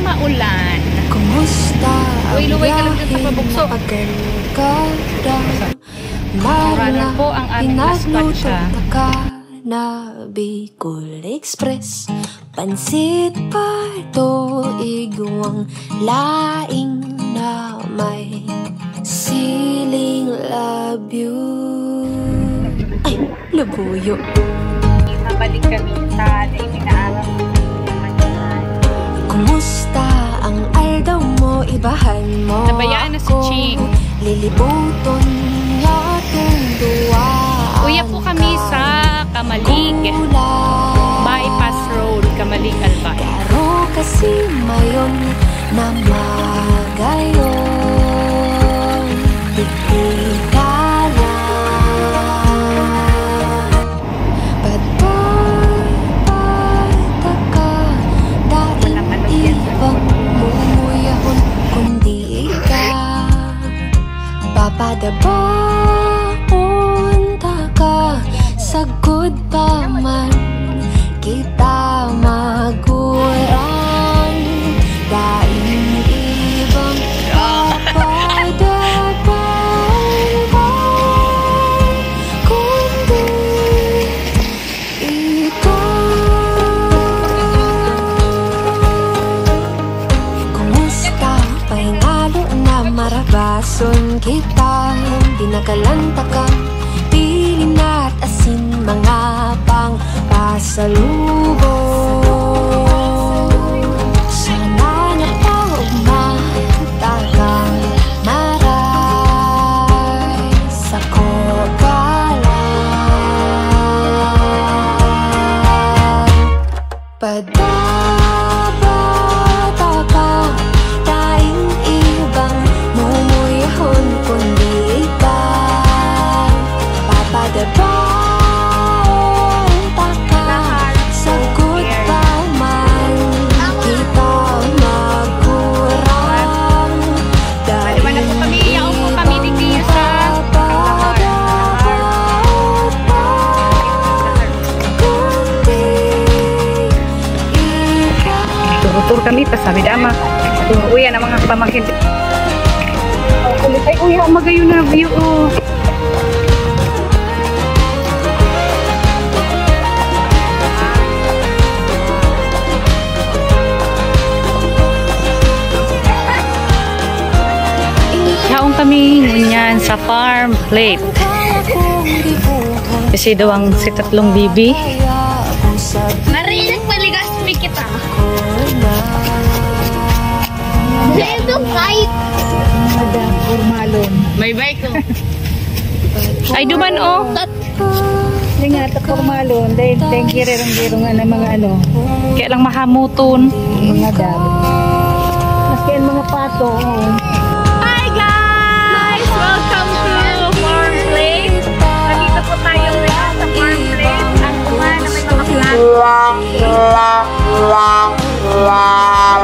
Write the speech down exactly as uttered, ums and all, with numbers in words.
Maulan. Kumusta ang Luway-luway ka lang dyan sa biyahe pabukso. na pagkagada? Runner po ang aming Pinagluto dispatcha. na ka na Bicol Express. Pansit pa to igwang laing na may siling labyo. Ay, labuyo. Mabalik kami sa dahil inaaral naman. Kumusta ang aldaw mo? Ibahan mo Nabayaan na si ako. Ching. Lilibuton niya tong duwa. Uya po kami sa Camalig. Bypass Road, Camalig, Albay. Pero kasi mayon na magayon. Tika lang. Padpad ka, daing ibang mumuyahon kundi ika. Papadabaon ta ka, sagkod pa man kita magurang. Daing ibang papadabaon ka, kundi ikaw. Kumusta? Pahingalo na marabason kita. Dinakalan ta kan pilin at asin, mga pangpasalubong. Sana napaugma ta kang maray sa kokalan. Padabata ka, daing ibang mumuyahon kundi ikaw. Papadabaon ta ka, sagkod pa man kita magkurang. Baliwan na po kami, yaon po kami digdi sa Papadabaon pa, kundi ikaw. Turuturo kami, tas sabi ni Ama, "Uy, yan ang mga pamangkin." Ay, uy, ang magayon na view, oh. Yaon kami ngunyan sa farm plate. Kasi daw ang si tatlong bibi. Marinig maligas mi kita. Dito, fight. Ada, formalon. May bike ko. Ay, duman, oh. Yung nga, ta formalon. Dahil, dahil girerong-girong nga ng mga ano, Kaya lang mahamuton. mga dab. Maski ang mga pato, oh. Hi guys! Welcome to Farm Place. Nandito po tayo ngayon sa Farm Place. Ang bunga na may mga plant.